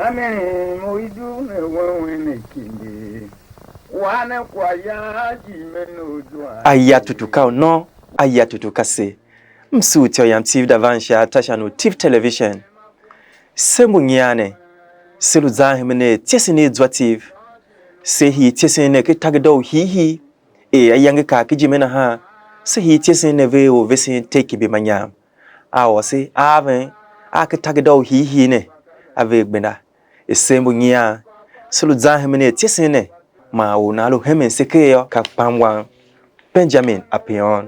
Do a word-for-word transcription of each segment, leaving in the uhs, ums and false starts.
Amen. Mo i dugh ne wen wen ne kindi. Wa ne kwagh yan jime ne u zua. Aya tutu ka u nô, aya tutu ka se. M sugh ityô yam Tiv da van sha tashan u Tiv Television. Se mbu nyian ne, se lu zan hemen er ityesen i zwa Tiv. Se hii ityesen ne ken tageda u hiihii, er ayange kar ken ijime nahan, se hii ityesen ne ve er u vesen te kimbi manyam. A ôr se a ven a ken tageda u hiihii ne, a ver gbenda. Er se mbu nyian, se lu zan hemen er ityesen ne, man or u nan lu hemen se ker yô, ka kpam wam Benjamin Apion.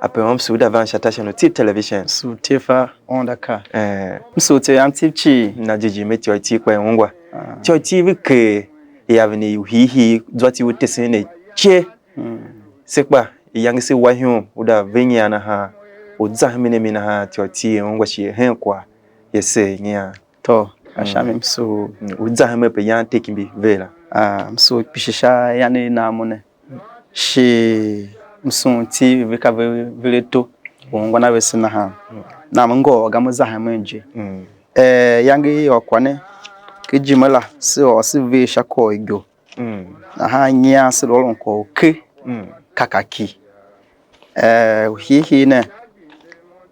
Apion, m sugh da van sha tashan u Tiv Television. Sugh Tiv fa onda ka. Eh. M sugh Tiv yam Tiv cii. Na jighjigh me ityô i Tiv kpa i ungwa. Ah. Ityô i Tiv ve ker, i a vende u hiihii zwa Tiv u tesen ne ce. Mm. Se kpa, iyange se wa ihom, u da ve nyian nahan, u za hemen a mi nahan, ityô i Tiv i ungwa shighe hen kwagh, ye se nyian. Tô, a sha mi m sugh. Mm, u za hemen pe yan te kimbi ve la. Ah, m sugh kpishi sha ian i nan mo ne. Shi m sughun Tiv ve ka ve, ve le ato u ungwan a vese nahan. Mm. Nam m ngôôr ga, me za hemen je. Mm. Eh, iyange i ôr kwagh ne, ken ijime la, se ôr se ver sha kwagh u igo. Mm. Nahan nyian se lu ôron kwagh u ke, mm, kakaki. Eh, u hiihii ne,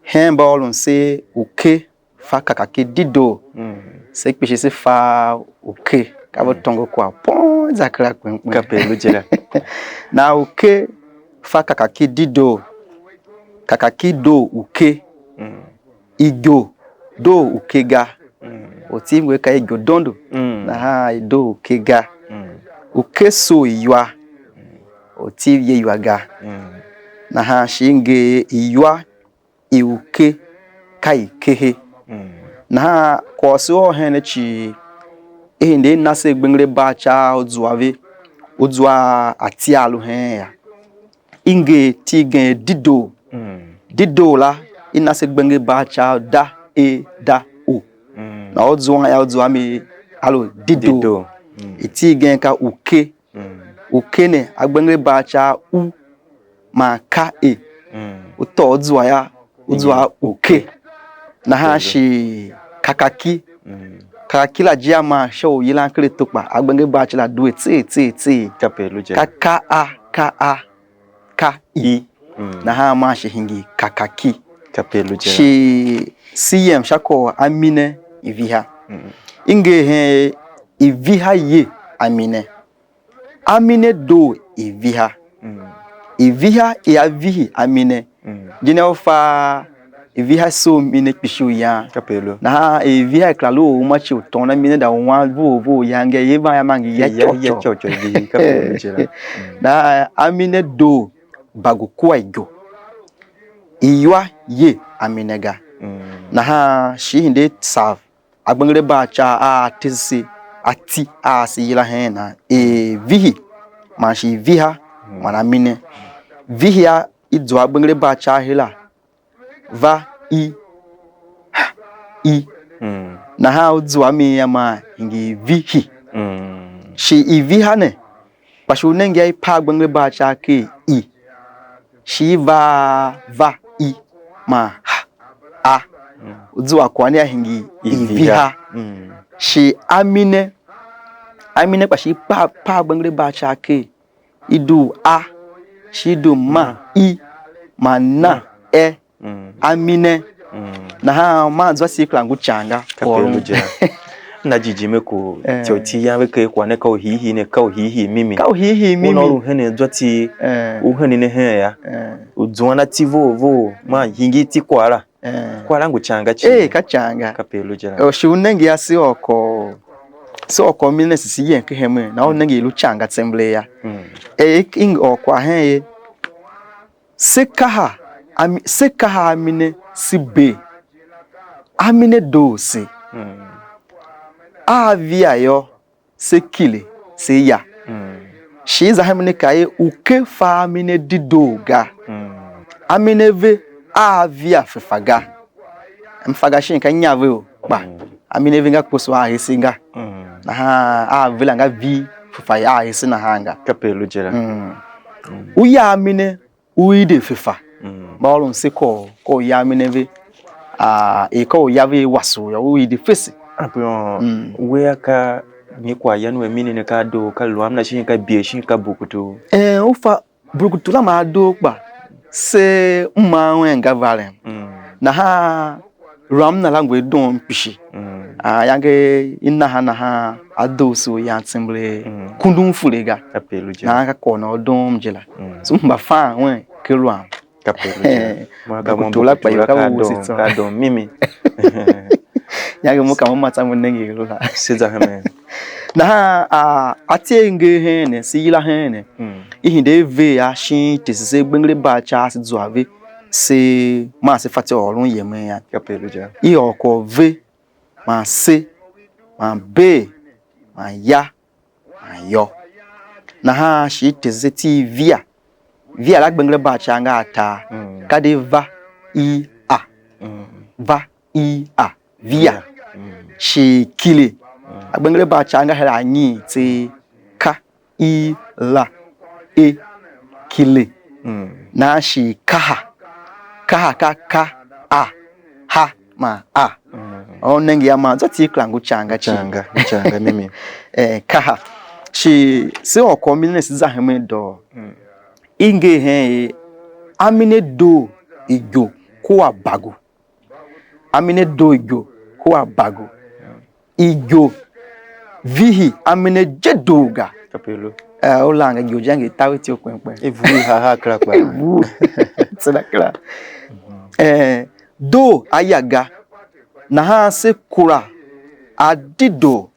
hen mba ôron se u ke, fa kakaki dedoo. Mm. Se kpishi se fa u ke, ka ve, mm, tôngo kwagh pon za kera kpen kpen. Kape lu je la. Na u ke fa kakaki dedoo, kakaki doo u ke, mm, igyo doo u ke ga. Mm. U tsi ngue ka igyo dondo, mm, nahan i doo u ke ga. Mm. U ke soo iywa, u tsi ye iywa ga. Mm. Nahan shi i nger iywa i u ke ka i kehe. Mm. Nahan kwagh u se ôr hen ne cii, i hide i na se gbenger bar ca u zua ve, u zua atsi a lu heen yô. I nger iti igen dedoo. Mm. Dedoo la, i na se gbenger bar ca da e da u. Mm. Na u zuan yô, u zua mi a lu dedoo. Dedoo. Mm. Iti igen ka u ke. Mm. U ke ne, a gbenger bar ca u man ka e. Mm. U tôô u zua yô, u zua u ke. Nahan shi kakaki. Mm. Kakaki la je a maa sha u yilan ken ato kpa a gbenger bar ca la due tser tser tser. Kape lu je. Ka ka a, ka a, ka i. I. Mm. Nahan maa shi hingir kakaki. Kape lu je. Shi se yem sha kwagh u amine i viha. Mm. I nger hen iviha ye amine. Amine doo iviha. Mm. Iviha i a vihi amine. Mm. Je ne u fa iviha soo mine kpishi u yan. Kape lu. Nahan iviha i kera lu u uma ci u tôôn amine da u wan vough vough yange, i van ya man ngi ya, ya, ya cocoo. Cocoo vihi, kape lu je la. Mm. Nahan amine doo bagu kua igo. Iywa ye amine ga. Mm. Nahan shi hinde sav agbenger bar ca a tese ati a se yila hen nan, er vihi man shi viha man amine. Vihi a i zua agbenger bar ca hela, va i, ha, i. Mm. Nahan u zua mi a maa hingir vihi. Mm. Shi i viha ne, kpa shi u nenge a i par agbenger bar ca ker i. Shi i va, va i, man ha, a. Mm. U zua kwagh ne a hingir i viha. Viha. Mm. Shi amine, amine kpa shi i pa, pa agbenger bar ca ker. I dugh a, shi i dugh ma, i, man na, e. Mm. Amine. Mm. Nahan man zwa se kera ngu ican ga. Kape lu je la. Na jighjigh me ku, eh, ityô i Tiv yan ve ker kwagh ne ka u hiihii ne, ka u hiihii mimi. Ka u hiihii mimi. Una u henen zwa Tiv, eh, u henen ne hen ya. Eh. U zuan ati vough vough, man hingir iti kwagh la. Eh. Kwagh la ngu ican ga cii. Eh, ka ican ga. Kape lu je la. Eh, shi u nenge ase ôr kwagh, se ôr kwagh mine ne sisi yen ken hemen, na u nenge i lu ican ga tsembelee ya. Mm. Eh, i, i ôr kwagh hen ye. Se kaha, ami-, se kaha amine se bee. Amine doo se. Mm. A via yô, se kile, se ya. Mm. Shi i za hemen i kaa er, u ke fa amine dedoo ga. Mm. Amine ve a via fefa ga. M fa ga shin ka inya ve o, kpa, mm, amine ve nga kposo a hese nga. Mm. Nahan a ve la nga vi fefa a hese nahan ga. Kape lu je la. Mm. U ya amine, u ide fefa. Mm. Mba ôron se kôr, kôr ya mine ve. Ah, er ka u ya ve wase u yô, u ide fese. Ape yô, mm, wea ka nyi kwaghyan u a mini ne, ka a doo, ka luam na shin ka bie shin ka bukutu? Eh, u fa bukutu la ma a doo kpa se mma wen ga varen. Mm. Nahan luam na la ngu a doom kpishi. Mm. Ah, yange i nahan nahan a doo se u yan tsember, mm, kundun fule ga. Apelu je. Nahan ka kwagh na u doom je la. Mm. So m hemba fan wen ke luam. Kapelu je. Mo ka mo bukutu la kpa bukutu la ka ka wuese doo, tsô. Ka doo mimi. Nyange mo ka mo matsa mo nenge i lu la. Se za hemen. Nahan a, a tse i nger hen ne, se yila hen ne. Mm. I hide i ver a shin tese se gbengere bar ca se zua ve, se man se fatyô u ôron yemen yô. Kapelu je. I ôr kwagh ve, man se, man bee, man ya, man yô. Nahan shi i tese se iti i via. Via la gbengere bar ca nga a tar. Mm. Ka di va, i, a. Mm. Va, i, a. Via. Via. Mm. Shi kile. Mm. A gbengere bar ca nga her a nyi tse ka, i, la, e, kile. Mm. Nahan shi kaha. Kaha ka ka, a, ha, man a. Mm. O nenge a man zwa ti kera ngu canga cii. Canga, canga mimi. Eh, kaha. Shi se ôr kwagh mini ne se za hemen doo. Mm. I nger hen er, a mi ne doo igyo kua bago. A mi ne doo igyo kua bago. Igyo vihi a mi ne je doo ga. Kapelu. Eh, u lan ga igyo jang i taver ityough kpen kpen. I vuri ha ha kera kpa. I vur. Tsena kera. Eh, doo a ya ga. Nahan se kura a di doo.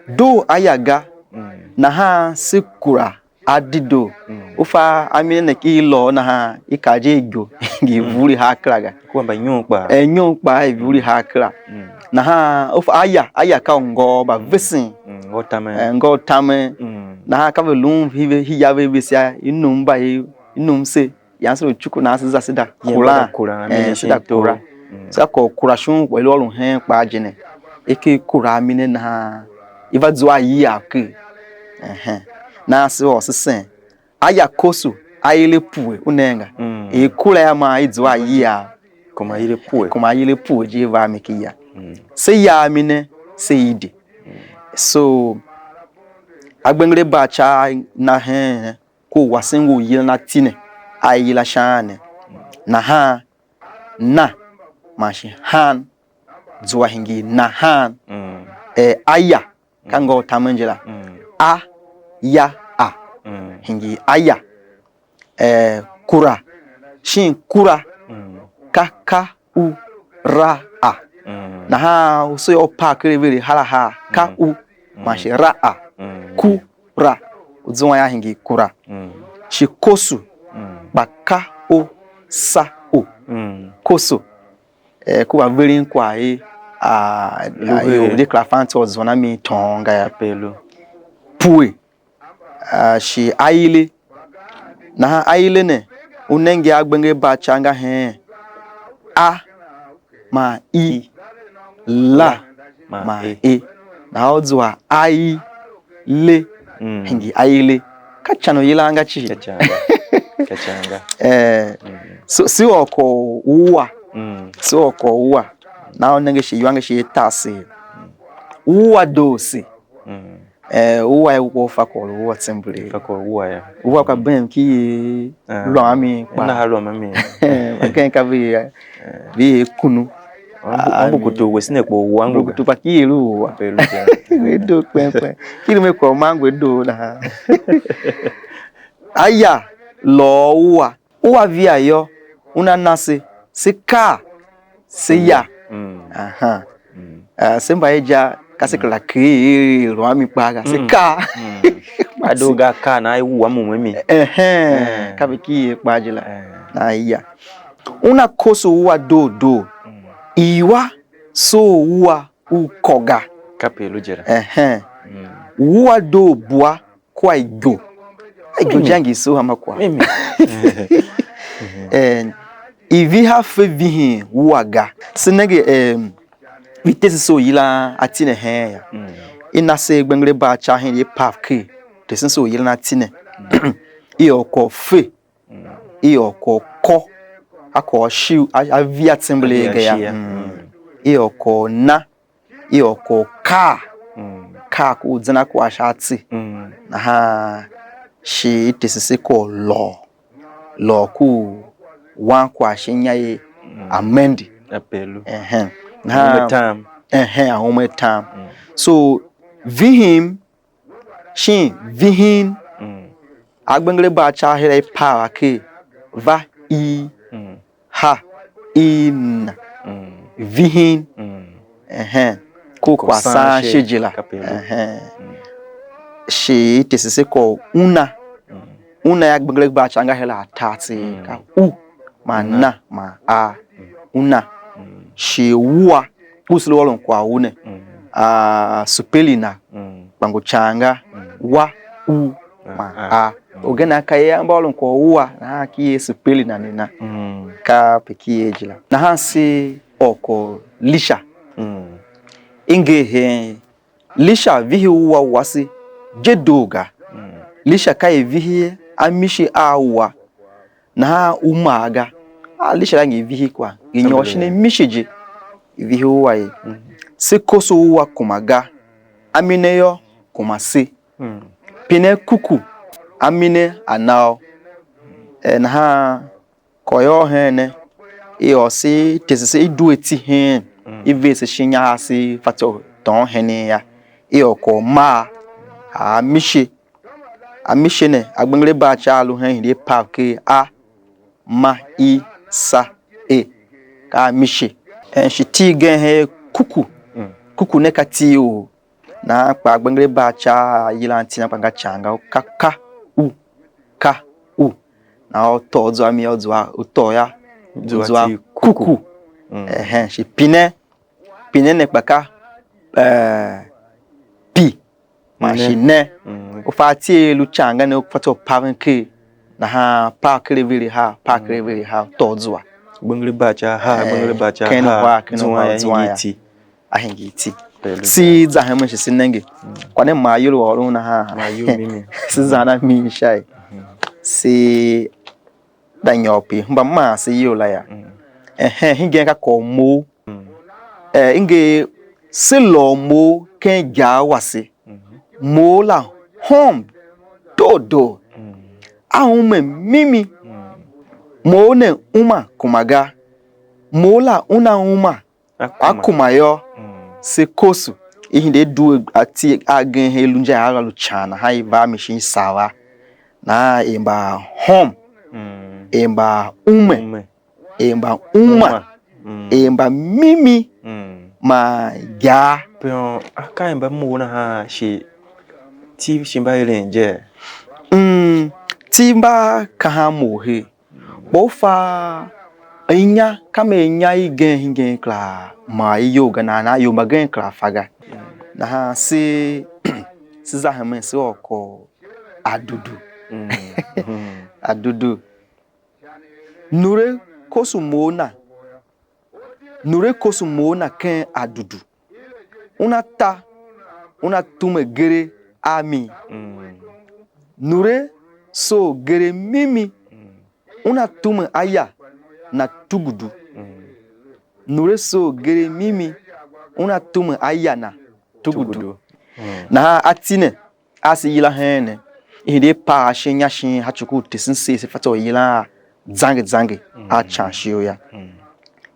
Doo a ya ga. Mm. Nahan se kura a di doo. Mm. U fa a mi ne ki i lôô nahan i kar je igyo ngi vuri ha kera ga. Kua mba nyom kpa. Eh, nyom kpa i vuri ha kera. Mm. Nahan u fa a ya, a ya ka u ngôô mba vesen. Mm, ngôô tamen. Eh, ngôô tamen. Mm. Nahan ka ve lun hi ve, hi ya ve vese a, i num mba i, i num se. Yan se lu cuku nahan se za se da kura. Kura, eh, se da kura. Mm. Se da kôr kura shon kpa i lu ôron hen kpaa je ne. I ker kura a mi ne nahan i va zua a yia ker. Ehen. Nahan se ôr se sen. A ya koso, a ire pue, u nenga. Mm. I kura ya man i zua a yia. Kuma ire pue. Kuma ire pue je i va a mi ki ya. Mm. Se ya a mi ne, se ide. Mm. So, a gbengere bar ca na hen, ku wasen ngu u yilan ati ne, a yila sha ne. Nahan, na, man shi han, zua hingir nahan. Mm. Eh, a ya, ka ngôôr tamen je la. Mm. A, ya, a. Mm. Hingir a ya. Eh, kura, shin kura, mm, ka, ka, u, ra, a. Mm. Nahan u se yô, u par ker a vere haraha, ka, mm, u, man shi ra, a. Mm. Ku, ra, u zuan a hingir kura. Mm. Shi koso, mm, kpa ka, o, sa, o. Mm. Koso, eh, ku va veren kwagh er, a, lu a, ior de kera fan tsô u zuan a mi tôôn ga yô. Pue, a, shi aile. Nahan aile ne, u nenge a gbenge bar ca nga heen? A, man i, la, man e. Nahan u zua ai, le, mm, hingir aile. Ka ican u yilan ga cii. Ka ican ga. Ka ican ga. Eh, mm, so, se ôr kwagh u ua. Mm. Se ôr kwagh u ua. Nahan u nenge shi iwanger shi i tar se. Mm. Ua doo se. Mm. Eh, ua u fa kwagh u ua tsembelee. Fa kwagh u ua ya. Ua ka bem ki ye, ah, lôôm mi kpa. Na ha lôôm mi. Eh, ken ka ve ye, ve ye kunu. Ambu-, ah, ambu mi kutu we sine kpo ua ngu ga. Kutu pa ki ye lu ua. Pe lu ga. We do kpen kpen. Ki lu me kwagh u mango do na. Aya lôô ua. Ua via yô, una na se, se kaa, se ya. Mm. Aha. Mm. Ah, se mba e ja, ka se kera ker er lu a mi kpaa ga, se kaa. Mm. A doo ga kaa na i wua mum a mi. Ehen, eh, ka ve ki ye kpaa je la. Eh. Na ya. Una koso ua doo doo. Mm. Iwa so ua u kô ga. Kape lu je la. Ehen. Mm. Ua doo bua kua igo. Igo jang i so hama kwagh. Mimi. Eh, i viha fe vihin wua ga. Se nenge, em, i tese se u yilan ati ne heen ya. Mm. I na se gbengere bar ca hen i pav ker. Tese se u yilan ati ne. I ôr kwagh fe. Mm. I ôr kwagh kô. A kwagh shiu, a, a via tsembelee ga ya. A via shia. Mm. Mm. I ôr kwagh na. i ôr kwagh u kaa, kaa ku u zan a kwagh sha atse. Nahan shi i tese se kwagh u lôô, lôô ku u wan kwagh shin inya i amendi. Apelu. Ehen. Nahan tam. Ehen, a ume tam. So, vihim shin vihin. Agbengerebar ca hira i pav a ker, va, i, ha, i, na. Vihin. Ehen. Ku kwagh saan she je la. Ehen. Shi i tese se kwagh u una. Una ya agbengerebar ca nga hira a tar tseegh, ka u man na man a. Una. Shi wua, u se lu ôron kwagh u ne, a, supeli na, kpa ngu canga, wa, u, man a. Ugen a ka ye a mba ôron kwagh u wua, nahan ki ye supeli na ne na. Ka pe ki ye je la. Nahan se ôr kwagh u lisha. I nger hen lisha vihi wua wase je doo ga. Lisha ka i vihi a mishi a wua, nahan u maa ga. A lisha la ngi vihi kwagh, ngi nyôr shin a mishi je, i vihi wua ye. Se koso wua kuma ga, a mi ne yô, kuma se. Pine kuku, a mi ne a na u. Eh, nahan kôr yô hen ne, i ôr se, i tese se, i due iti hen, i ver se shin inya a se fatyô u tôôn henen ya. I ôr kwagh u maa, a mise. A mise ne, agbengerebar ca a lu hen hide i pav ker a, ma, i, sa, e, ka a mise. Hen shi iti igen hen kuku. Kuku ne ka iti u Nahan kpa agbengerebar ca a yilan iti na kpa nga can ga, u ka, ka, u, ka, u. Nahan u tôô u zua mi yô, u zua, u tôô yô, u zua kuku. Ehen, shi pine, pine ne kpa ka, eh, pi, man shi ne. U fa iti i lu can ga ne, u fatyô u paven ker, nahan pav ker a vere har, pav ker a vere har, u tôô u zua. Gbengere bar ca har, gbengere bar ca har, ken uhar, ken uhar, zuan ya hingir iti. A hingir iti. Se za hemen shi se nenge. Kwagh ne ma ayol u ôron nahan. Ma ayol mimi. Se zan a mi sha ye. Se da nyôr pi. Hemba maa se iyol la ya. Ehen, hingen ka kwagh u mough. Eh, i nger se lôô mough ken igyaa wase. Mough la hom doo doo. A ume mimi. Mough ne uma kuma ga. Mough la una uma. A kuma yô, se koso. I hide i due ati agen hen, i lu inja a lu can nahan, i va a mi shin sava. Nahan er mba hom, er mba ume, er mba uma, er mba mimi, man igyaa. Pion, akaa mba mough nahan shi, tiv shi mba eren je? Mm, tiv mba kahan mough her. Kpa u fa inya, ka me inya igen hingen kera ma iyol ga, nahan ior mbagen kera fa ga. Nahan se, se za hemen se ôr kwagh u adudu. Adudu. Nure koso mough na. Nure koso mough na ken adudu. Una ta, una tume gere a mi. Nure soo gere mimi, una tume aya na tugudu. Nure soo gere mimi, una tume aya na tugudu. Nahan ati ne, a se yila heen ne, i hide i paa shin inya shin, a cuku u tesen se, se fatyô u yilan a zange zange a can shio ya.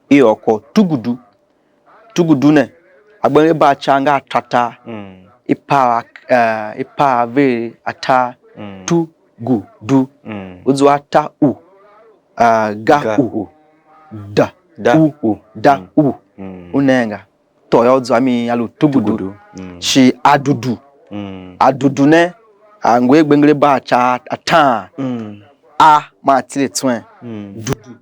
I ôr kwagh u tugudu. Tugudu ne, agbenger bar ca nga atatar, i paa, eh, i paa a ver atar, tu, gu, du. U zua ta u, ah, ga, u, da, u, da, u. U nenga. Tôô yô, u zua mi a lu tugudu. Shi adudu. Adudu ne, a ngu a gbengerebar ca ataan. A maa tile tswen. Dudu.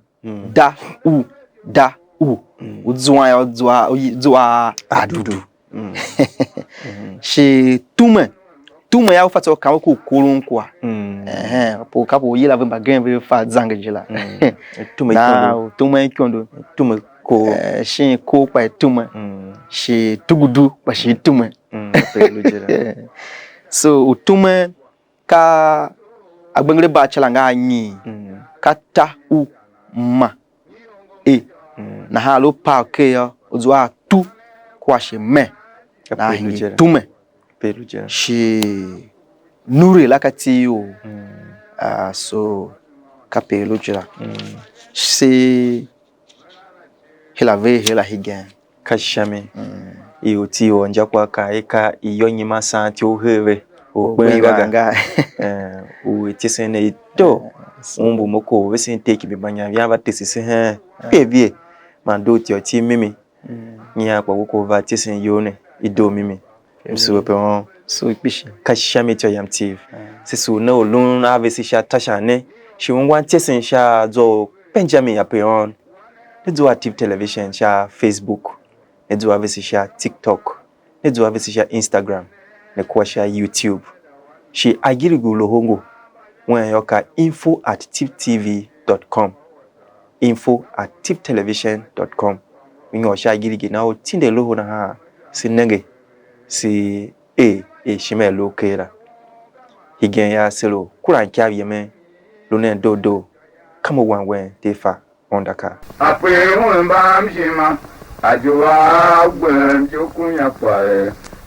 Da, u, da, u. U zuan yô, u zua, u yi-, zua adudu. Shi tume. Tume yô, u fatyô u kambe ku u kurun kwagh. Ehen, apo kape u yila ve mbagenev ve fa zange je la. Tume ikondo. Na u tume ikondo. Tume ko. Eh, shin ko kpa i tume. Shi tugudu kpa shi i tume. So, u tume ka agbengerebar ca la nga anyi? Ka ta, u, ma, e. Nahan lu pav ker yô, u zua a tu kua shi me. Ka pe lu je la. Tume. Pe lu je la. Shi nure la ka ti u. Ah, so ka pe lu je la. Se hila ve hila higen. Ka sha mi. I u ti u injakwagh kaa i ka iyô nyima saan ityough her ve u kpen ga. Eh, u ityesen ne i doo. Un mbu mo ko vesen te ki bi mbanyan vian va tese se hen. Pe vie. Man doo ti ôti mimi. Nyian kpa we ko va ityesen you ne i doo mimi. Msuwe pe on. Su kpishi. Ka sha mi ityô yam tiv. Se su ne u lun a vese sha tashan ne. Shi ungwan ityesen sha zwa u Benjamin Apeon. Ne zua Tiv Television sha Facebook. Ne zua vese sha TikTok. Ne zua vese sha Instagram. Ne kua sha YouTube. Shi agirigi u loho ngu wen yô ka info at tivtv dot com. Info at tivtelevision dot com. U nyôr sha agirigi na u tinde loho nahan se nenge, se er er ishima i lu ker la. Hegen yô, se lu kuran ikav yemen, lu nen doo doo, ka mo wan wen, Tefa Wondercar. Ape un mbam ishima, a zua a gwem je kunya kwagh.